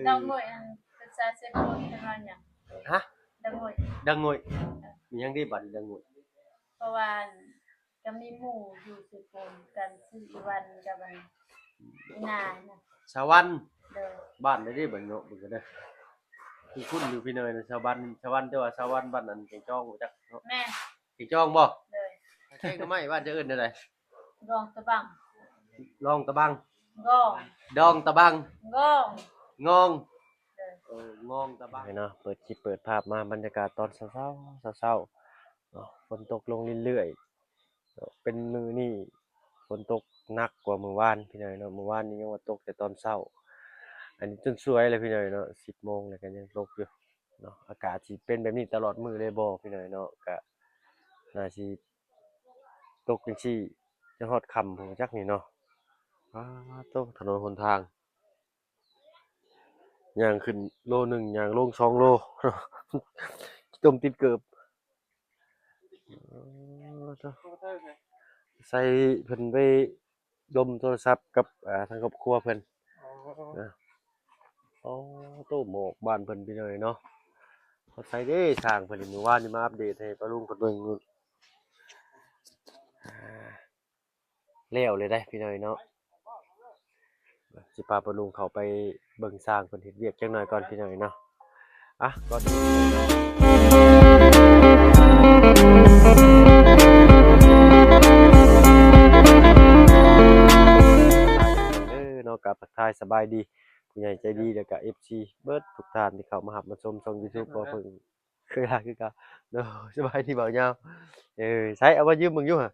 ດອກໂງ່ຍ ອັນ ພາສາເຊໂປນເພິ່ນວ່າຫຍັງ? ຮະ? ດອກໂງ່ຍ ດອກໂງ່ຍ ເອີ ມີຫຍັງເດບາດນີ້ດອກໂງ່ຍ? ເພາະວ່າ ກໍມີໝູ່ຢູ່ເຊໂປນກັນ ຊື່ອີວັນກັບອັນ ອີນານະ ສະຫວັນ ໂດຍ ບ້ານໃດເດບາດນີ້ເນາະ ເບິ່ງກັນເດີ ຄຸ້ນໆຢູ່ພີ່ນ້ອງເນາະ ສະຫວັນ ສະຫວັນ ແຕ່ວ່າສະຫວັນບ້ານອັນແກງຈອງ ຮູ້ຈັກເນາະ? ແມ່ນ ແກງຈອງບໍ່? ໂດຍ ແກງໜໍ່ໄມ້ບ້ານເຈົ້າເອີ້ນແນວໃດ? ດອງຕະບັງ ດອງຕະບັງ ດອງ ດອງຕະບັງ ດອງ ງອງ ໂດຍ ເອີ ງອງຕະບັງເນາະ. ເປີດຄລິບເປີດພາບມາ ບັນຍາກາດຕອນເຊົ້າໆ ເຊົ້າໆເນາະ ຝົນຕົກລົງເລື້ອຍໆເນາະ ເປັນມື້ນີ້ຝົນຕົກໜັກກວ່າມື້ວານພີ່ນ້ອງເນາະ ມື້ວານນີ້ຍັງວ່າຕົກແຕ່ຕອນເຊົ້າ ອັນນີ້ຈົນສວຍແລ້ວພີ່ນ້ອງເນາະ ສິບໂມງແລ້ວກໍຍັງຕົກຢູ່ ເນາະ ອາກາດຊິເປັນແບບນີ້ຕະຫຼອດມື້ເລີຍບໍ່ພີ່ນ້ອງເນາະ? ກະໜ້າຊິຕົກຈັ່ງຊີ້ ຈົນຮອດຄ່ຳພຸ້ນຈັກນີ້ເນາະ. ປາດໂທ້ ຖະໜົນຫົນທາງ ຍ່າງຂຶ້ນໂລໜຶ່ງ ຍ່າງລົງສອງໂລ ຕົມຕິດເກີບ. ເອີ ໂທ້ ໃສ່ເພິ່ນໄປລົມໂທລະສັບກັບ ອ່າ ທາງຄອບຄົວເພິ່ນ ອໍ ນະ. ໂອ້ ໂຕໝອກບ້ານເພິ່ນພີ່ນ້ອງເນາະ ເຂົາໃສ່ເດ້ຊ່າງເພິ່ນ ມື້ວານນີ້ມາອັບເດດໃຫ້ປ້າລຸງເພິ່ນເບິ່ງ ອ່າ ແລ້ວເລີຍເດ້ພີ່ນ້ອງເນາະ. ຊິພາປ້າລຸງເຂົ້າໄປເບິ່ງຊ່າງເພິ່ນເຮັດວຽກຈັກໜ້ອຍກ່ອນພີ່ນ້ອງເນາະ. ອ່ະ ກ່ອນອື່ນເນາະ ເດີເນາະ ກາບທັກທາຍສະບາຍດີຜູ້ໃຫຍ່ໃຈດີ ແລ້ວກະເອັຟຊີເບິດທຸກທ່ານທີ່ເຂົ້າມາຮັບມາຊົມຊ່ອງຢູທູບ ບໍ່ເພິ່ງ ເຄີຍລາຄືເກົ່າ. ໂດຍ ສະບາຍດີບ່າວຍາວ. ເອີ ໃຊ້ ເອົາມາຢືມເບິ່ງຢູ່ຫະ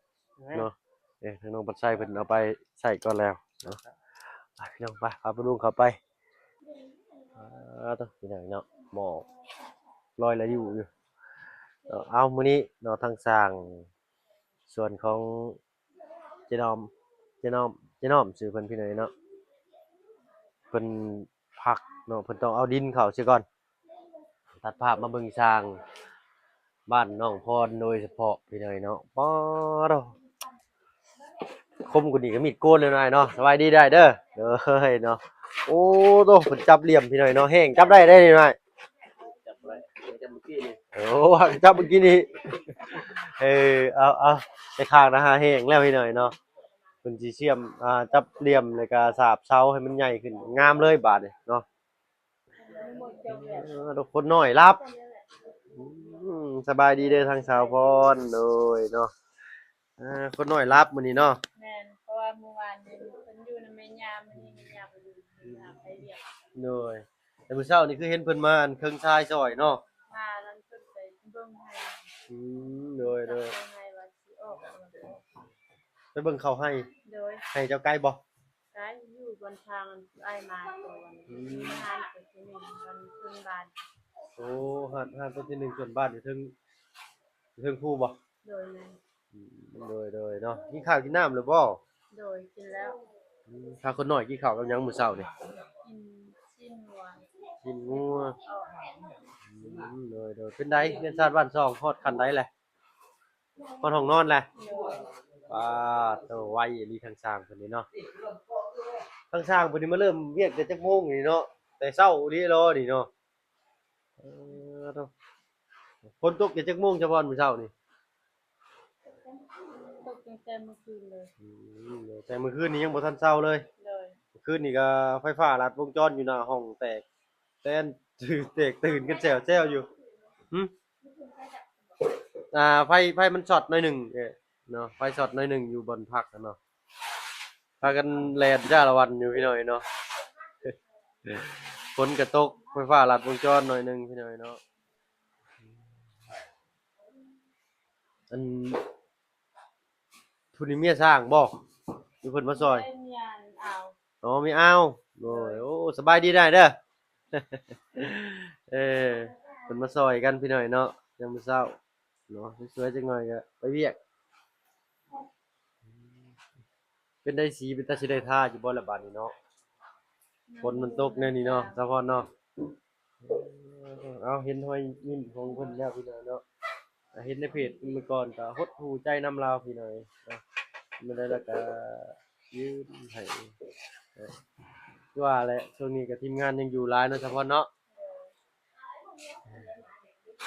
ເນາະ. ເອີ ທາງນ້ອງພັດໄຊເພິ່ນເອົາໄປໃຊ້ກ່ອນແລ້ວເນາະ. ໄປພີ່ນ້ອງ ໄປ ພາປ້າລຸງເຂົ້າໄປ. ອ່າ ໂທ້ ພີ່ນ້ອງເນາະ ໝໍ້ລອຍລະຢູ່ຢູ່ເນາະ. ເອົາ ມື້ນີ້ເນາະ ທາງຊ່າງສວນຂອງ ເຈນ້ອມ ເຈນ້ອມ ເຈນ້ອມ ຊື່ເພິ່ນພີ່ນ້ອງເນາະ ເພິ່ນພັກເນາະ ເພິ່ນຕ້ອງເອົາດິນເຂົ້າເສຍກ່ອນ. ຕັດພາບມາເບິ່ງຊ່າງບ້ານໜອງພອນໂດຍສະເພາະພີ່ນ້ອງເນາະ. ປາດໂທ້ ຄົມກວ່ານີ້ກໍມີດໂກນແລ້ວນາຍເນາະ. ສະບາຍດີໄດ້ເດີ. ໂດຍເນາະ. ໂອ້ໂທ້ ເພິ່ນຈັບຫຼ່ຽມພີ່ນ້ອງເນາະ ແຮງຈັບໄດ້ໄດ໋ນາຍ. ຈັບບໍ່ໄດ້ ຈັບມື້ກີ້ນີ້. ໂອ້ ຈັບມື້ກີ້ນີ້. ເອີ ເອົາ ເອົາ ແຕ່ຂ້າງນະຫາແຮງແລ້ວພີ່ນ້ອງເນາະ. ເພິ່ນຊິເຊື່ອມ ອ່າ ຈັບຫຼ່ຽມ ແລ້ວກະສາບເສົາໃຫ້ມັນໃຫຍ່ຂຶ້ນ ງາມເລີຍບາດນີ້ເນາະ. ເອີ ຄົນນ້ອຍຫຼັບ. ອືມ ສະບາຍດີເດີທາງສາວພອນ. ໂດຍເນາະ. ອ່າ ຄົນນ້ອຍຫຼັບມື້ນີ້ເນາະ. ແມ່ນ ເພາະວ່າມື້ວານນີ້ເພິ່ນຢູ່ນຳແມ່ຍ່າ ມື້ນີ້ແມ່ຍ່າບໍ່ຢູ່ ແມ່ຍ່າໄປວຽກ. ໂດຍ. ແຕ່ມື້ເຊົ້ານີ້ຄືເຫັນເພິ່ນມາອັນເຄິ່ງຊາຍຊ່ອຍເນາະ ມານັ້ນເພິ່ນໄປເບິ່ງໄຮ່. ອືມ ໂດຍ ໂດຍ ເບິ່ງໄຮ່ວ່າຊິອອກບໍ່ ໄປເບິ່ງເຂົ້າໄຮ່. ໂດຍ. ໄຮ່ເຈົ້າໄກບໍ່? ໄກ ຢູ່ບ່ອນທາງອ້າຍມາຕອນ ອືມ ຮ້ານຕົວທີໜຶ່ງ ບ້ານເທິງບ້ານ. ໂອ້ ຮ້ານ ຮ້ານຕົວທີໜຶ່ງ ສ່ວນບ້ານຢູ່ເທິງ ຢູ່ເທິງພູບໍ່? ໂດຍ ແມ່ນ. ອືມ ໂດຍ ໂດຍເນາະ. ກິນຂ້າວກິນນ້ຳແລ້ວບໍ່? ໂດຍ ກິນແລ້ວ. ອືມ ພາຄົນນ້ອຍກິນຂ້າວກັບຫຍັງມື້ເຊົ້ານີ້? ກິນຊີ້ນງົວ. ຊີ້ນງົວ. ອືມ ໂດຍ ໂດຍ. ເປັນໃດ ຮຽນຊາດບ້ານຊ່ອງຮອດຂັ້ນໃດແລ້ວ? ຮອດຫ້ອງນອນແລ້ວ. ໂດຍ. ປາດໂທ້ ໄວອີ່ຫຼີທາງຊ່າງເພິ່ນນີ້ເນາະ. ທາງຊ່າງເພິ່ນນີ້ມາເລີ່ມວຽກແຕ່ຈັກໂມງນີ້ເນາະ? ແຕ່ເຊົ້າອີ່ຫຼີເນາະນີ້ເນາະ. ເອີ ໂທ້ ຝົນຕົກແຕ່ຈັກໂມງຊະພອນ ມື້ເຊົ້ານີ້? ຕົກຕັ້ງແຕ່ມື້ຄືນເລີຍ. ອືມ ແຕ່ມື້ຄືນນີ້ຍັງບໍ່ທັນເຊົາເລີຍ. ໂດຍ. ມື້ຄືນນີ້ກໍໄຟຟ້າລັດວົງຈອນຢູ່ໜ້າຫ້ອງແຕກ ແຕນ ແຕກຕື່ນກັນແຊວໆຢູ່. ຫຶ? ອ່າ ໄຟ ໄຟມັນຊັອດໜ້ອຍໜຶ່ງ ເອີ ເນາະ ໄຟຊັອດໜ້ອຍໜຶ່ງຢູ່ບ່ອນພັກຫັ້ນເນາະ. ພາກັນແລ່ນຈ້າລະວັນຢູ່ພີ່ນ້ອງເນາະ. ຝົນກະຕົກ ໄຟຟ້າລັດວົງຈອນໜ້ອຍໜຶ່ງພີ່ນ້ອງເນາະ. ອັນ ຜູ້ນີ້ເມຍຊ່າງບໍ່ ຫຼືເພິ່ນມາຊ່ອຍ? ເມຍອາວ. ອໍ ເມຍອາວ. ໂດຍ. ໂອ້ ສະບາຍດີນາຍເດີ. ເອີ ເພິ່ນມາຊ່ອຍກັນພີ່ນ້ອງເນາະ ຍາມມື້ເຊົ້າເນາະ. ສວຍໆຈັກໜ້ອຍກໍໄປວຽກ. ເປັນໃດ ສີເປັນຕາຊິໄດ້ທາຢູ່ບໍ່ລະບາດນີ້ເນາະ? ຝົນມັນຕົກແນວນີ້ເນາະ ສາວພອນເນາະ. ເອົາ ເຫັນຮອຍຍິ້ມຂອງເພິ່ນແລ້ວພີ່ນ້ອງເນາະ. ເຫັນໃນເພຈເມື່ອກ່ອນກໍຫົດຫູ່ໃຈນຳລາວພີ່ນ້ອງເນາະ. ມື້ໃດລະກະຢືນໃຫ້ ເອີ ຄືວ່າແຫຼະ ຊ່ວງນີ້ກໍທີມງານຍັງຢູ່ຫຼາຍເນາະ ສາວພອນເນາະ.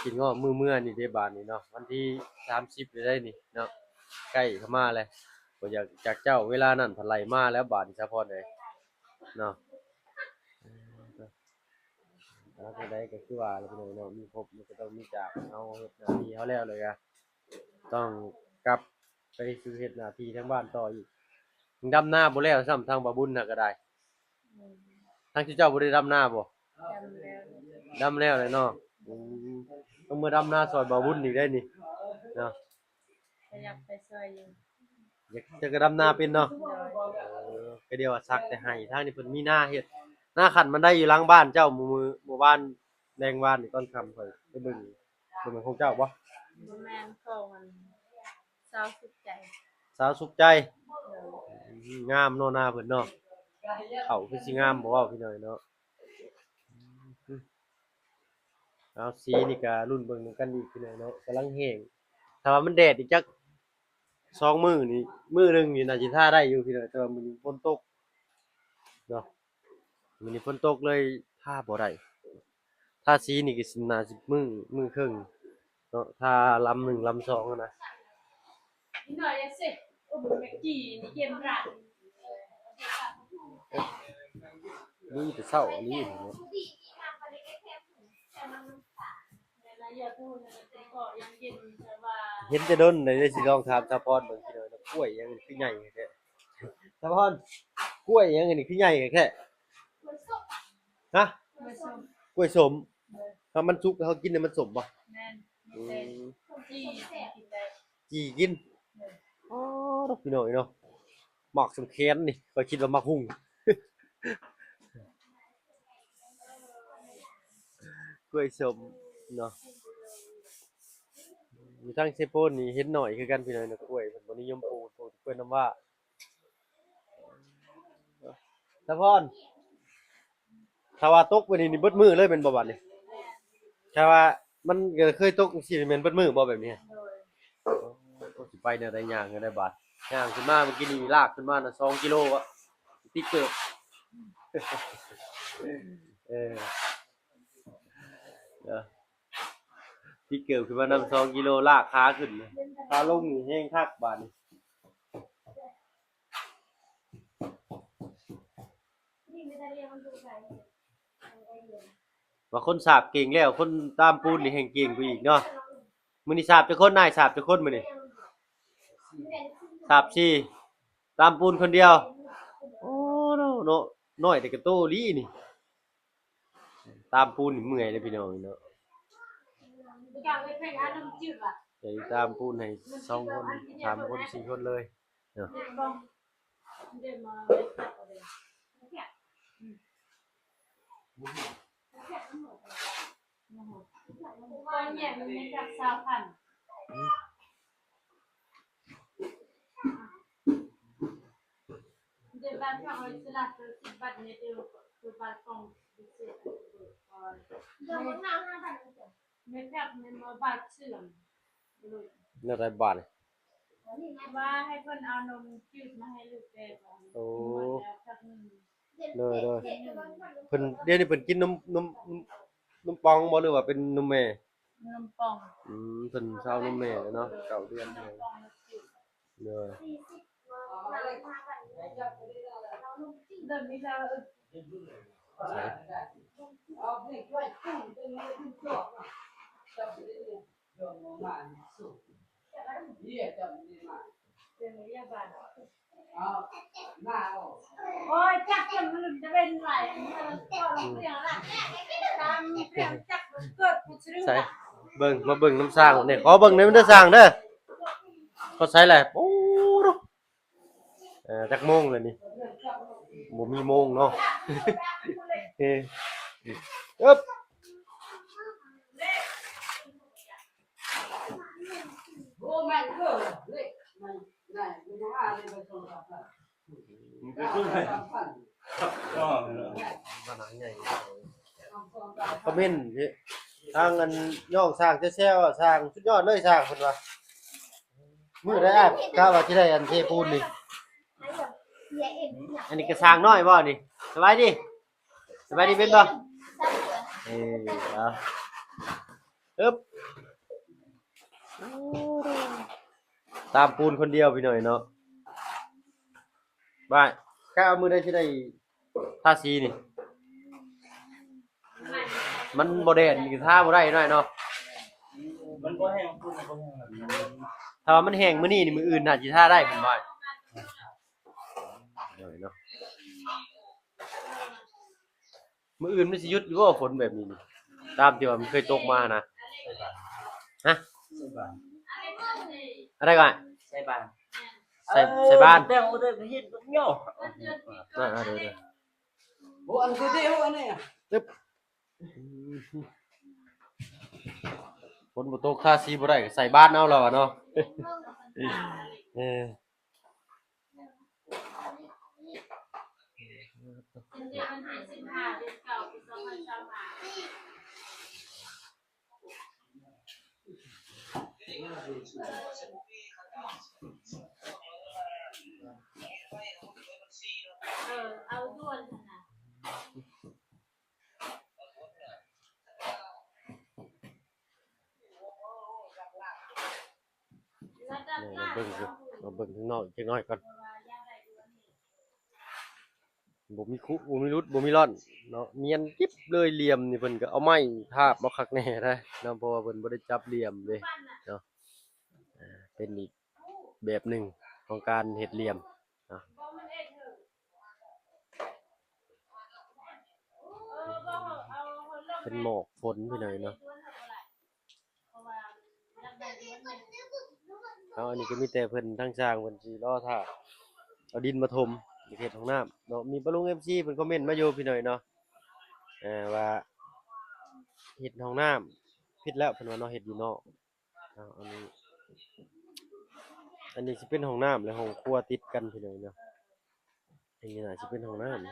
ກິນເງາະມື້ເມື່ອນີ້ເດ້ ບາດນີ້ເນາະ ວັນທີສາມສິບແລ້ວເດ້ນີ້ເນາະ ໃກ້ເຂົ້າມາແລ້ວ. ບໍ່ຢາກຈາກເຈົ້າ ເວລານັ້ນພັດໄລ່ມາແລ້ວ ບາດນີ້ສາວພອນເອີຍເນາະ. ເອີ ເອົາ ຈັ່ງໃດກໍຄືວ່າແຫຼະ ພີ່ນ້ອງເນາະ ມີຄົບມັນກໍຕ້ອງມີຈາກ. ເຮົາເຮັດໜ້າທີ່ເຮົາແລ້ວ ແລ້ວກໍຕ້ອງກັບໄປສູ່ເຮັດໜ້າທີ່ທາງບ້ານຕໍ່ອີກ. ຍັງດຳນາບໍ່ແລ້ວຊ້ຳ ທາງບ່າວບຸນນະກໍໄດ້. ອືມ ທາງເຈົ້າບໍ່ໄດ້ດຳນາບໍ່? ດຳແລ້ວ ດຳແລ້ວແຫຼະເນາະ. ອືມ ຕ້ອງມາດຳນາຊ່ອຍບ່າວບຸນອີກໄດ໋ນີ້ເນາະ. ກໍຢາກໄປຊ່ອຍຢູ່. ຢາກ ເຈົ້າກໍດຳນາເປັນເນາະ? ໂດຍ. ເອີ ກໍດຽວວ່າສັກແຕ່ໄຮ່ ທາງນີ້ເພິ່ນມີນາເຮັດ. ນາຂັ້ນບັນໄດຢູ່ຫຼັງບ້ານເຈົ້າ ມື້ ມື້ວານ ແລງວານນີ້ຕອນຄ່ຳຂ້ອຍໄປເບິ່ງ. ບໍ່ແມ່ນຂອງເຈົ້າບໍ່? ບໍ່ແມ່ນ ຂອງອັນ ຊາວສຸກໃຈ. ຊາວສຸກໃຈ. ໂດຍ. ອືມ ງາມເນາະ ນາເພິ່ນເນາະ ເຂົ້າຄືຊິງາມບໍ່ເວົ້າ ພີ່ນ້ອງເນາະ. ເອົາ ສີນີ້ກະລຸ້ນເບິ່ງນຳກັນອີກ ພີ່ນ້ອງເນາະ ກຳລັງແຫ້ງ. ຖ້າວ່າມັນແດດອີກຈັກສອງມື້ນີ້ ມື້ໜຶ່ງນີ້ໜ້າຊິທາໄດ້ຢູ່ ພີ່ນ້ອງ ແຕ່ວ່າມື້ນີ້ຝົນຕົກເນາະ. ມື້ນີ້ຝົນຕົກເລີຍທາບໍ່ໄດ້. ທາສີນີ້ກໍຊິໜ້າຊິມື້ ມື້ເຄິ່ງເນາະ ທາລຳໜຶ່ງລຳສອງຫັ້ນນະ. ລຸຍແຕ່ເຊົ້າອີ່ຫຼີເນາະ. ເຫັນແຕ່ດົນເລີຍ ຊິລອງຖາມສາວພອນເບິ່ງ ກິນເອົານະ ກ້ວຍຫຍັງຄືໃຫຍ່ແທ້. ສາວພອນ ກ້ວຍຫຍັງອັນນີ້ຄືໃຫຍ່ແທ້? ຮະ? ກ້ວຍສົ້ມ. ຖ້າມັນສຸກແລ້ວເຮົາກິນແລ້ວມັນສົ້ມບໍ່? ແມ່ນ. ອືມ ຈີ່ກິນໄດ້ ຈີ່ກິນ. ໂດຍ. ອໍ ດອກ ພີ່ນ້ອງເອີຍເນາະ ໝາກສ່ຳແຂນນີ້ ຂ້ອຍຄິດວ່າໝາກຫຸ່ງ. ກ້ວຍສົ້ມເນາະ. ຢູ່ທາງເຊໂປນນີ້ເຫັນໜ້ອຍຄືກັນ ພີ່ນ້ອງເນາະ ກ້ວຍ ເພິ່ນບໍ່ນິຍົມປູກ ປູກແຕ່ກ້ວຍນ້ຳວ້າ. ສາວພອນ ຖ້າວ່າຕົກໄປນີ້ ນີ້ເບິດມື້ເລີຍແມ່ນບໍ່ບາດນີ້? ຖ້າວ່າມັນກໍເຄີຍຕົກຈັ່ງຊີ້ ແມ່ນເບິດມື້ບໍ່ແບບນີ້? ໂດຍ. ໂອ້ ຊິໄປແນວໃດ ຍ່າງແນວໃດບາດ? ຍ່າງຂຶ້ນມາ ເມື່ອກີ້ນີ້ລາກຂຶ້ນມານະ ສອງກິໂລ ອະ ຕິເກີບ. ເອີ ຕິເກີບຂຶ້ນມານຳ ສອງກິໂລ ລາກຂາຂຶ້ນ ຂາລົງນີ້ແຮງຄັກບາດນີ້. ວ່າຄົນສາບເກັ່ງແລ້ວ ຄົນຕາມປູນນີ້ແຮ່ງເກັ່ງກວ່າອີກເນາະ. ມື້ນີ້ສາບຈັກຄົນ? ນາຍສາບຈັກຄົນມື້ນີ້? ສາບສີ່ ຕາມປູນຄົນດຽວ. ໂອ້ ເນາະ ເນາະ ນ້ອຍແຕ່ກະໂຕອີ່ຫຼີນີ້. ຕາມປູນນີ້ເມື່ອຍເດ້ພີ່ນ້ອງເນາະ. ໄດ້ຕາມປູນໃຫ້ສອງຄົນ ສາມຄົນ ສີ່ຄົນເລີຍເນາະ. ແນວໃດບາດນີ້? ວ່າໃຫ້ເພິ່ນເອົານົມຈືດມາໃຫ້ລູກແດ່. ໂອ້ ໂດຍໆ. ເພິ່ນ ດຽວນີ້ເພິ່ນກິນນົມ ນົມ ນົມປ່ອງບໍ່ ຫຼືວ່າເປັນນົມແມ່? ນົມປ່ອງ. ອືມ ເພິ່ນເຊົານົມແມ່ແລ້ວເນາະ ເກົ້າເດືອນ. ໂດຍ. ໃສ ເບິ່ງ ມາເບິ່ງນຳຊ່າງນີ້ ຂໍເບິ່ງແດ່ເດີຊ່າງເດີ. ເຂົາໃສແຫຼະ? ໂອ້ ເອີ ຈັກໂມງແລ້ວນີ້? ບໍ່ມີໂມງເນາະ. ເອີ ອຶບ. ຄອມເມັນທາງອັນນ້ອງຊ່າງແຊວວ່າ ຊ່າງສຸດຍອດເລີຍ ຊ່າງເພິ່ນວ່າ. ມື້ໃດອ້າຍກະວ່າຊິໄດ້ອັນເທປູນນີ້? ອັນນີ້ກະຊ່າງນ້ອຍບໍ່ນີ້? ສະບາຍດີ ສະບາຍດີເປັນບໍ່? ເອີ ເອົາ ອຶບ ຕາມປູນຄົນດຽວພີ່ນ້ອງເນາະ. ບາຍ ກະເອົາມື້ໃດຊິໄດ້ທາສີນີ້? ມັນບໍ່ແດດນີ້ກະທາບໍ່ໄດ້ນ້ອຍເນາະ. ມັນບໍ່ແຫ້ງ ມັນບໍ່ແຫ້ງ. ຖ້າວ່າມັນແຫ້ງມື້ນີ້ນີ້ ມື້ອື່ນໜ້າຊິທາໄດ້ເພິ່ນວ່າ. ເນາະ ມື້ອື່ນມັນຊິຢຸດຢູ່ບໍ່ ຝົນແບບນີ້ນີ້? ຕາມທີ່ວ່າມັນເຄີຍຕົກມານະ. ຮະ? ໃສ່ບານ ອັນໃດກ່ອນ? ໃສ່ບານ ໃສ່ ເອີ ໃສ່ບານ ແຕ່ງເດີ ເຮັດເນາະ. ອ່າ ເດີ ເດີ ໂອ້ ອັນເດ ໂອ້ ອັນນີ້ ຕຶບ ຝົນບໍ່ຕົກ ທາສີບໍ່ໄດ້ ກະໃສ່ບານເອົາແລ້ວຫວາເນາະ. ເອີ. ເອີ ເອົາດ່ວນຫັ້ນນະ. ມາເບິ່ງ ມາເບິ່ງທາງນອກອີກຈັກໜ້ອຍກ່ອນ. ບໍ່ມີຄຸ ບໍ່ມີຫຼຸດ ບໍ່ມີລ່ອນເນາະ ນຽນກິບເລີຍ. ຫຼ່ຽມນີ້ເພິ່ນກະເອົາໄມ້ທາບເອົາຄັກແນ່ໄດ໋ເນາະ ເພາະວ່າເພິ່ນບໍ່ໄດ້ຈັບຫຼ່ຽມເດ້ເນາະ. ເປັນອີກແບບໜຶ່ງຂອງການເຮັດຫຼ່ຽມເນາະ. ເປັນໝອກຝົນພີ່ນ້ອງເນາະ. ເອົາ ອັນນີ້ກະມີແຕ່ເພິ່ນ ທາງຊ່າງເພິ່ນຊິລໍຖ້າເອົາດິນມາຖົມ ຢາກເຮັດຫ້ອງນ້ຳເນາະ. ມີປ້າລຸງ ເອັຟຊີ ເພິ່ນຄອມເມັນມາຢູ່ພີ່ນ້ອງເນາະ ເອີ ວ່າເຮັດຫ້ອງນ້ຳຜິດແລ້ວ ເພິ່ນວ່າເນາະ ເຮັດຢູ່ນອກ. ເອົາ ອັນນີ້ ອັນນີ້ຊິເປັນຫ້ອງນ້ຳ ແລະ ຫ້ອງຄົວຕິດກັນພີ່ນ້ອງເນາະ. ອັນນີ້ໜ້າຊິເປັນຫ້ອງນ້ຳ ອັນນີ້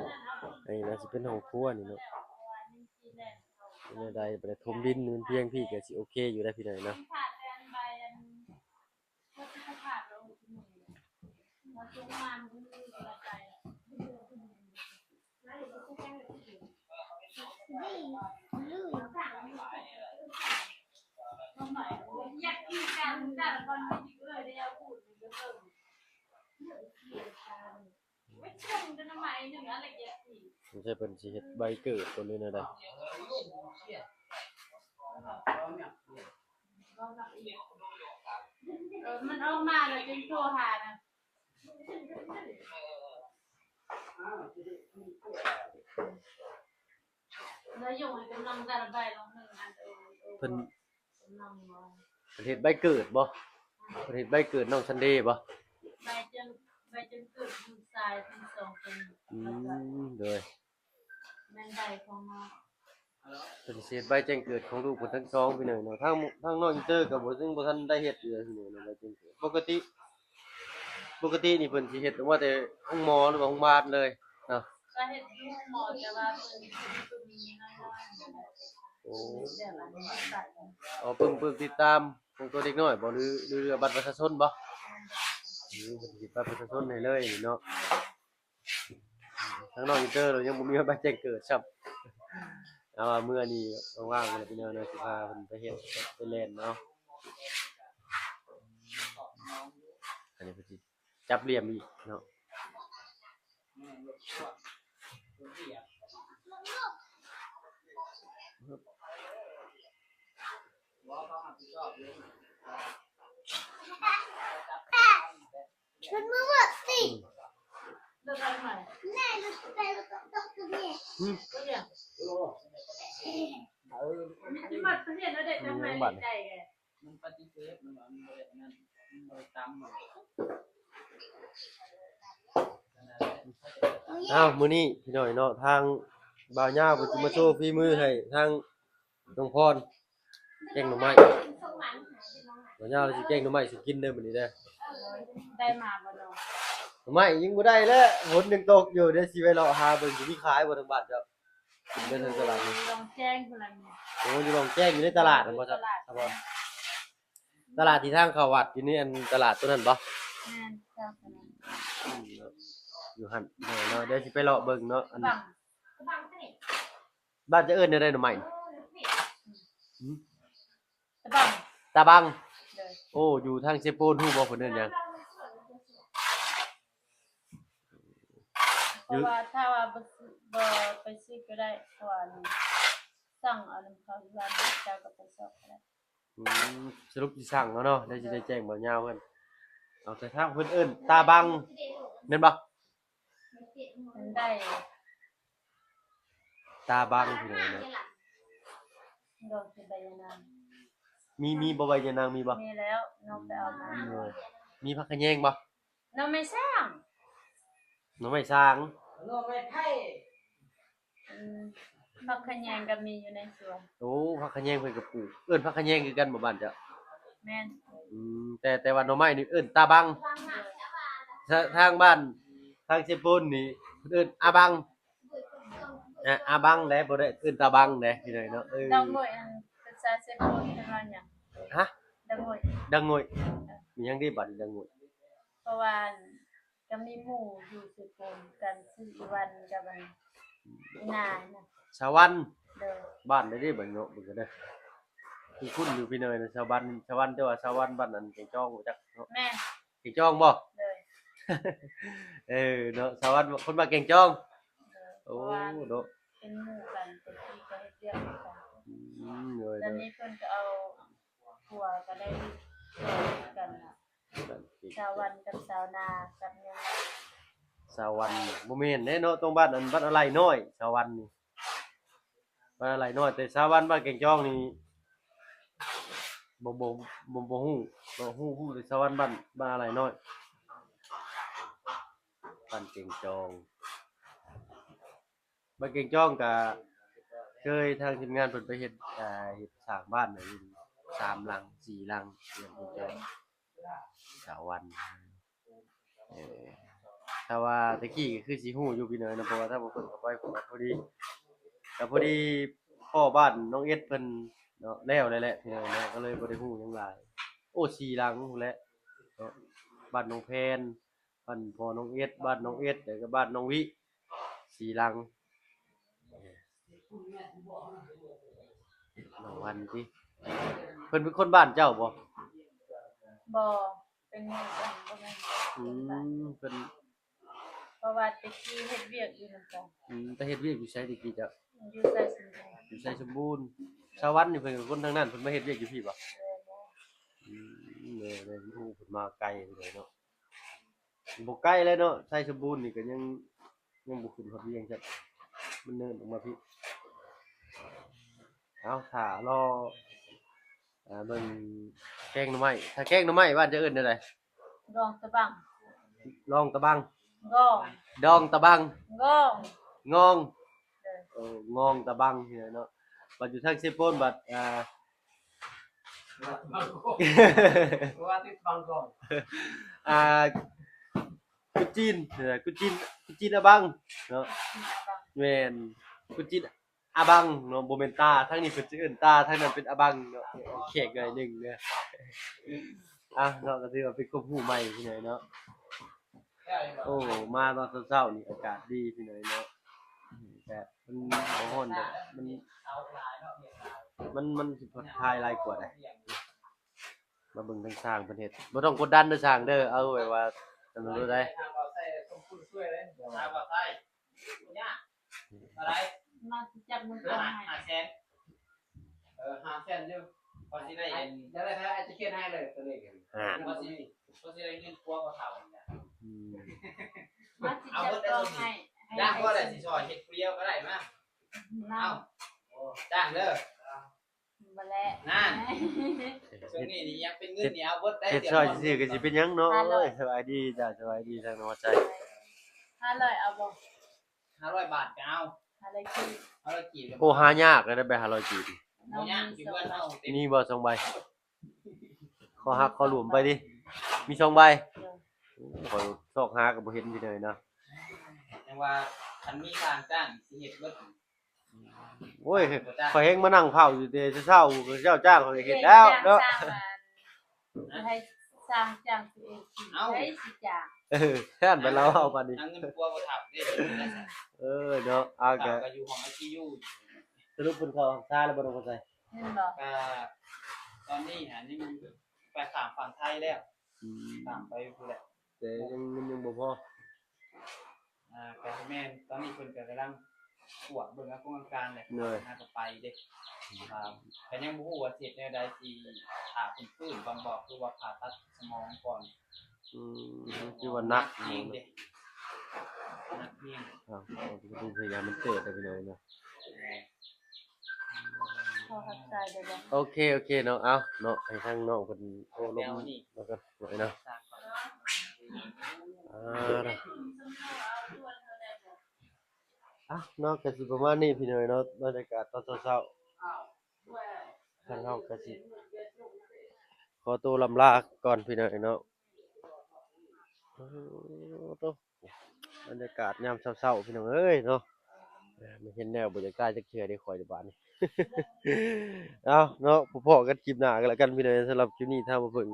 ໜ້າຊິເປັນຫ້ອງຄົວນີ້ເນາະ. ເປັນແນວໃດ ໄປຖົມດິນມັນພຽງພີ້ກະຊິໂອເຄຢູ່ໄດ໋ພີ່ນ້ອງເນາະ. ສົງໄສເພິ່ນຊິເຮັດໃບເກີດບໍ່ ຫຼືແນວໃດ? ເອີ ມັນອອກມາແລ້ວຈຶ່ງໂທຫານະ. ເພິ່ນ ເພິ່ນເຮັດໃບເກີດບໍ່? ເພິ່ນເຮັດໃບເກີດນ້ອງຊັນເດບໍ່? ໃບແຈ້ງ ໃບແຈ້ງເກີດລູກຊາຍທັງສອງຄົນ. ອືມ ໂດຍ ແມ່ນໃບຂອງນ້ອງ ເພິ່ນຊິເຮັດໃບແຈ້ງເກີດຂອງລູກເພິ່ນທັງສອງພີ່ນ້ອງເນາະ. ທາງ ທາງນ້ອງອິນເຕີກະບໍ່ ຍັງບໍ່ທັນໄດ້ເຮັດຢູ່ພີ່ນ້ອງເນາະ ໃບແຈ້ງເກີດ. ປົກກະຕິ ປົກກະຕິນີ້ເພິ່ນຊິເຮັດອອກມາແຕ່ໂຮງໝໍ ຫຼືວ່າໂຮງບານເລີຍເນາະ? ກະເຮັດຢູ່ໂຮງໝໍ ແຕ່ວ່າເພິ່ນ ເພິ່ນມີນ້ອຍໆ. ໂອ້ ແບບອັນນີ້ ເອົາປຶ້ມ ປຶ້ມຕິດຕາມຂອງໂຕເດັກນ້ອຍບໍ່ ຫຼື ຫຼື ຫຼືບັດປະຊາຊົນບໍ່? ແມ່ນ ອືມ ເພິ່ນຊິຕິດບັດປະຊາຊົນໃຫ້ເລີຍເນາະ. ທາງນ້ອງອິນເຕີລາວຍັງບໍ່ມີໃບແຈ້ງເກີດຊ້ຳ. ເອົາວ່າເມື່ອນີ້ວ່າງໆ ພີ່ນ້ອງເນາະ ຊິພາເພິ່ນໄປເຮັດ ໄປແລ່ນເນາະ. ອັນນີ້ເພິ່ນຊິຈັບຫຼ່ຽມອີກເນາະ. ອ້າວ ມື້ນີ້ພີ່ນ້ອງເນາະ ທາງບ່າວຍາວເພິ່ນຊິມາໂຊຝີມືໃຫ້ທາງ ນ້ອງພອນ ແກງໜໍ່ໄມ້. ບ່າວຍາວຊິແກງໜໍ່ໄມ້ສູ່ກິນເດີມື້ນີ້ເດີ. ໄດ້ມາບໍ່ເນາະ? ໜໍ່ໄມ້ຍັງບໍ່ໄດ້ແຫຼະ ຝົນຍັງຕົກຢູ່. ດຽວຊິໄປເລາະຫາເບິ່ງ ຊິມີຂາຍບໍ່ທາງບ້ານເຈົ້າ? ເດີນທາງຕະຫຼາດນີ້ ລອງແຈ້ງພຸ້ນລະ. ໂອ້ ຢູ່ລອງແຈ້ງ ຢູ່ໃນຕະຫຼາດຫັ້ນບໍ່? ຕະຫຼາດ ຕະຫຼາດທີ່ທາງເຂົ້າວັດ ຢູ່ໃນອັນຕະຫຼາດໂຕນັ້ນບໍ່? ແມ່ນ ເຈົ້າ. ອືມ ເນາະ. ຢູ່ຫັ້ນເນາະ ດຽວຊິໄປເລາະເບິ່ງເນາະ. ອັນ ຕະບັງ ຕະບັງ ບ້ານເຈົ້າເອີ້ນແນວໃດໜໍ່ໄມ້ນີ້? ຫືມ? ຕະບັງ ຕາບັງ. ໂດຍ ໂອ້ ຢູ່ທາງເຊໂປນ ຮູ້ບໍ່ເພິ່ນເອີ້ນຫຍັງ? ເພາະວ່າຖ້າວ່າບໍ່ຊື້ ບໍ່ໄປຊື້ກໍໄດ້ ເພາະວ່າສັ່ງເອົານຳເຂົາຢູ່ບ້ານ ເຈົ້າກໍໄປຊອກກໍໄດ້. ອືມ ສະຫຼຸບຊິສັ່ງເອົາເນາະ ແລ້ວຊິໄດ້ແຈ້ງບ່າວຍາວເພິ່ນ. ເອົາ ແຕ່ທາງເພິ່ນເອີ້ນຕາບັງ ແມ່ນບໍ່? ມັນໄດ້ ຕາບັງ ພີ່ນ້ອງເນາະ. ດອກໃບຍານາງ ມີ ມີບໍ່ໃບຍານາງ ມີບໍ່? ມີແລ້ວ ນ້ອງໄປເອົາມາ. ມີຜັກຂະແຍງບໍ່? ໜໍ່ໄມ້ສ້າງ ໜໍ່ໄມ້ສ້າງ ໜໍ່ໄມ້ໄຜ່. ອືມ ຜັກຂະແຍງກໍມີຢູ່ໃນສວນ. ໂອ້ ຜັກຂະແຍງເພິ່ນກໍປູກ. ເອີ້ນຜັກຂະແຍງຄືກັນບໍ່ບ້ານເຈົ້າ? ແມ່ນ. ອືມ ແຕ່ ແຕ່ວ່າໜໍ່ໄມ້ນີ້ເອີ້ນຕາບັງ. ທາງ ທາງບ້ານ ທາງເຊໂປນນີ້ເອີ້ນອາບັງ. ອາ ອາບັງແຫຼະ ບໍ່ໄດ້ເອີ້ນຕາບັງເດ້ ພີ່ນ້ອງເນາະ. ເອີ ດອກໂງ່ຍ ອັນ ພາສາເຊໂປນເພິ່ນວ່າຫຍັງ? ຮະ? ດອກໂງ່ຍ ດອກໂງ່ຍ. ເອີ ມີຫຍັງເດ້ບາດນີ້ດອກໂງ່ຍ? ເພາະວ່າ ກໍມີໝູ່ຢູ່ເຊໂປນກັນ ຊື່ອີວັນກັບອັນ ອີນານະ ສາວັນ. ໂດຍ ບ້ານໃດເດ້ ບ້ານເນາະ ເບິ່ງກັນເດີ. ຄຸ້ນໆຢູ່ພີ່ນ້ອງເນາະ ສາວັນ ສາວັນ ແຕ່ວ່າສາວັນບ້ານອັນແກງຈອງບໍ່ຈັກເນາະ. ແມ່ນ ແກງຈອງບໍ່? ໂດຍ ເອີເນາະ ສາວັນ ຄົນບ້ານແກງຈອງ. ໂດຍ ໂອ້ ເພາະວ່າເນາະ ເປັນໝູ່ກັນ ແຕ່ກີ້ກໍເຮັດວຽກນຳກັນ. ອືມ ໂດຍ ແລ້ວນີ້ເພິ່ນກໍເອົາຜົວກໍໄດ້ຊ່ວຍກັນນະ. ສາວັນກັບສາວນາກັບຫຍັງ? ສາວັນ ບໍ່ແມ່ນເດ້ເນາະ ຕ້ອງບ້ານອັນ ບ້ານອາໄລນ້ອຍ ສາວັນນີ້ ບ້ານອາໄລນ້ອຍ. ແຕ່ສາວັນບ້ານແກງຈອງນີ້ ບໍ່ ບໍ່ ບໍ່ ບໍ່ຮູ້ເນາະ ຮູ້ ຮູ້ແຕ່ສາວັນບ້ານ ບ້ານອາໄລນ້ອຍ ບ້ານແກງຈອງ. ບ້ານແກງຈອງກະເຄີຍ ທາງທີມງານເພິ່ນໄປເຮັດ ເຮັດສ້າງບ້ານໃຫ້ຢູ່ ສາມຫຼັງ ສີ່ຫຼັງ ເຮືອນແກງຈອງ ສາວັນ. ເອີ ຖ້າວ່າແຕ່ກີ້ກໍຄືຊິຮູ້ຢູ່ພີ່ນ້ອງເນາະ ເພາະວ່າຖ້າບໍ່ເພິ່ນເຂົ້າໄປ ພໍດີ ກໍພໍດີພໍ່ບ້ານນ້ອງເອັດເພິ່ນເນາະ ແລ້ວແຫຼະພີ່ນ້ອງເນາະ ກໍເລີຍບໍ່ໄດ້ຮູ້ຫຍັງຫຼາຍ. ໂອ້ ສີ່ຫຼັງພຸ້ນແຫຼະເນາະ ບ້ານນ້ອງແພນ ບ້ານພໍ່ນ້ອງເອັດ ບ້ານນ້ອງເອັດ ແລ້ວກໍບ້ານນ້ອງວິ ສີ່ຫຼັງ. ນ້ອງວັນຕິ ເພິ່ນເປັນຄົນບ້ານເຈົ້າບໍ່? ບໍ່ ເປັນໝູ່ກັນ ບໍ່ແມ່ນຄົນບ້ານ. ອືມ ເພິ່ນ ເພາະວ່າແຕ່ກີ້ເຮັດວຽກຢູ່ນຳກັນ. ອືມ ໄປເຮັດວຽກຢູ່ໃສແຕ່ກີ້ເຈົ້າ? ຢູ່ໄຊສົມບູນ ຢູ່ໄຊສົມບູນ. ສາວັນນີ້ເພິ່ນກໍຄົນທາງນັ້ນ ເພິ່ນມາເຮັດວຽກຢູ່ພີ້ບໍ່? ແມ່ນແລ້ວ. ອືມ ແມ່ນໆ ເພິ່ນມາໄກເລີຍເນາະ. ບໍ່ໄກແລ້ວເນາະ ໄຊສົມບູນນີ້ກໍຍັງ ຍັງບໍ່ຂຶ້ນຮອດວຽງຊ້ຳ ມັນເນີນອອກມາພີ້. ເອົາ ຖ້າລໍ ເອີ ເບິ່ງແກງໜໍ່ໄມ້ ຖ້າແກງໜໍ່ໄມ້ບ້ານເຈົ້າເອີ້ນແນວໃດ? ດອງຕະບັງ ລອງຕະບັງ ງອງ ດອງຕະບັງ ງອງ ງອງ. ໂດຍ ເອີ ງອງຕະບັງ ເອີ ເນາະ. ບັດຢູ່ທາງເຊໂປນບັດ ອ່າ ວ່າຕິດບັງກອງ ອ່າ ກຸຈີນ ເອີ ກຸຈີນ ກຸຈີນອາບັງເນາະ. ແມ່ນ ກຸຈີນອາບັງເນາະ ບໍ່ແມ່ນຕາ ທາງນີ້ເພິ່ນຊິເອີ້ນຕາ ທາງນັ້ນເປັນອາບັງເນາະ ແຂກໜ້ອຍໜຶ່ງເດີ. ອ່ະເນາະ ກໍຖືວ່າເປັນຄວາມຮູ້ໃໝ່ພີ່ນ້ອງເນາະ. ໂອ້ ມາຕອນເຊົ້າໆນີ້ອາກາດດີພີ່ນ້ອງເນາະ ແບບມັນບໍ່ຮ້ອນດອກ ມັນ ມັນ ມັນຊິຜ່ອນຄາຍຫຼາຍກວ່າໃດ. ມາເບິ່ງທາງຊ່າງເພິ່ນເຮັດ ບໍ່ຕ້ອງກົດດັນເດີຊ່າງເດີ ເອົາແບບວ່າ ສະໜູໄດ້ ມາຊິຈັບມັນ ຫ້າ ຫ້າແສນ ເອີ ຫ້າແສນຢູ່ ພໍຊິໄດ້ ຈະໄດ້ ອາດຈະຂຽນໃຫ້ເລີຍຕົວເລກ ອ່າ ພໍຊິ ພໍຊິໄດ້ເງິນຄົວພໍ່ເຖົ້ານີ້ນະ. ອືມ ມາຊິຈັບຕ້ອງໃຫ້ ຈ້າງບໍ່ໄດ້ ຊິຊ່ອຍເຮັດຜູ້ດຽວກໍໄດ້ ມາ ເອົາ ຈ້າງເດີ ບໍ່ແລະ ນັ້ນ ຊ່ວງນີ້ນີ້ຍັງເປັນເງິນນີ້ ເອົາເບິດໄດ້ ເຮັດຊ່ອຍຊື່ໆ ກໍຊິເປັນຫຍັງເນາະ. ໂອ້ຍ ສະບາຍດີຈ້າ ສະບາຍດີທາງນ້ອງໃຈ ຫ້າຮ້ອຍເອົາບໍ່? ຫ້າຮ້ອຍບາດກໍເອົາ ຫ້າຮ້ອຍກີບ ຫ້າຮ້ອຍກີບ. ໂອ້ ຫາຍາກເລີຍໄດ້ໃບຫ້າຮ້ອຍກີບ ບໍ່ຍາກ ຢູ່ເຮືອນເຮົາ ມີບໍ່ສອງໃບ? ຂໍຮັກຂໍຫຼວມໄປຕິ ມີສອງໃບ. ໂດຍ ໂອ້ ຂ້ອຍຊອກຫາກໍບໍ່ເຫັນພີ່ນ້ອງເນາະ ຈັ່ງວ່າຄັນມີວ່າງຈ້າງຊິເຮັດເບິດ. ໂອ້ຍ ຂ້ອຍແຮ່ງມານັ່ງເຝົ້າຢູ່ແຕ່ເຊົ້າໆ ເຈົ້າຈ້າງຂ້ອຍກໍເຮັດແລ້ວເນາະ. ໃຫ້ຊ່າງຈ້າງຕົວເອງ ເອົ້າ ໃຜຊິຈ້າງ? ເອີ ຢ້ານແມ່ນລາວເວົ້າບາດນີ້ ຫາເງິນຄົວບໍ່ທັນເດ້. ເອີ ເນາະ ເອົາ ເຂົາ ກະ ກໍຢູ່ຫ້ອງໄອຊີຢູ ສະຫຼຸບເພິ່ນເຂົ້າຮັກສາແລ້ວບໍ່ ນ້ອງຄົນໃສ? ແມ່ນບໍ່? ກະຕອນນີ້ຫາຍັງໄປຂ້າມຝັ່ງໄທແລ້ວ. ອືມ ຂ້າມໄປພຸ້ນແຫຼະ ແຕ່ຍັງ ເງິນຍັງບໍ່ພໍ. ອ່າ ກໍແມ່ນ ຕອນນີ້ເພິ່ນກໍກຳລັງກວດເບິ່ງອາກົງອາການແຫຼະ. ໂດຍ ຫາກໍໄປເດ້. ອ່າ ກໍຍັງບໍ່ຮູ້ວ່າຊິເຮັດແນວໃດ ຊິຜ່າຟື້ນໆ ບຳບັດ ຫຼືວ່າຜ່າຕັດສະໝອງກ່ອນ. ອືມ ຄືວ່າໜັກ ໜັກແຮງເດ້ ໜັກແຮງ. ອ້າວ ເອົາ ພະຍາຍາມມັນເກີດເດ້ພີ່ນ້ອງເນາະ. ພໍຮັບໃຊ້ໄດ້ບໍ່? ໂອເຄ ໂອເຄເນາະ. ເອົາເນາະ ໃຫ້ທາງນ້ອງເພິ່ນໂອ້ລົມ ແລ້ວນີ້ ແລ້ວກໍໄວ້ເນາະ. ອ່າ ເນາະ ກໍຊິປະມານນີ້ພີ່ນ້ອງເນາະ ບັນຍາກາດຕອນເຊົ້າໆ. ທາງເຮົາກໍຊິຂໍໂຕລ່ຳລາກ່ອນພີ່ນ້ອງເນາະ. ໂອ້ໂຕ ບັນຍາກາດຍາມເຊົ້າໆ ພີ່ນ້ອງເອີຍເນາະ. ເອີ ມາເຫັນແນວບໍ່ຢາກຕາຍຈັກເທື່ອເດ້ຂ້ອຍເດ້ບາດນີ້. ເອົາເນາະ ພໍ້ກັນຄລິບໜ້າກໍແລ້ວກັນພີ່ນ້ອງ. ສຳລັບຄລິບນີ້ ທາງບ່າວເຜິ້ງ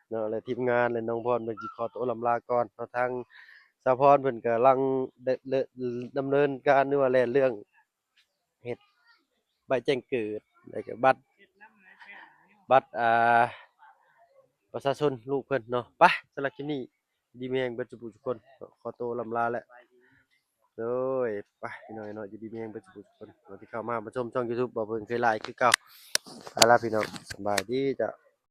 ເນາະ ແລະ ທີມງານ ແລະ ນ້ອງພອນ ເພິ່ນຊິຂໍໂຕລ່ຳລາກ່ອນເນາະ. ທາງສາວພອນເພິ່ນກຳລັງດຳເນີນການ ຫຼືວ່າແລ່ນເລື່ອງ ເຮັດໃບແຈ້ງເກີດ ແລ້ວກໍບັດ ບັດ ອ່າ ປະຊາຊົນລູກເພິ່ນເນາະ. ໄປ ສຳລັບຄລິບນີ້ ຢູ່ດີມີແຮງເບິດສູ່ຜູ້ສູ່ຄົນ. ຂໍໂຕລ່ຳລາແລ້ວ. ໂດຍ ໄປ ພີ່ນ້ອງເນາະ ຢູ່ດີມີແຮງເບິດສູ່ຜູ້ສູ່ຄົນ ທີ່ເຂົ້າມາ ມາຊົມຊ່ອງຢູທູບ ບ່າວເຜິ້ງເຄີຍຫຼາຍຄືເກົ່າ. ໄປລະພີ່ນ້ອງ ສະບາຍດີເຈົ້າ.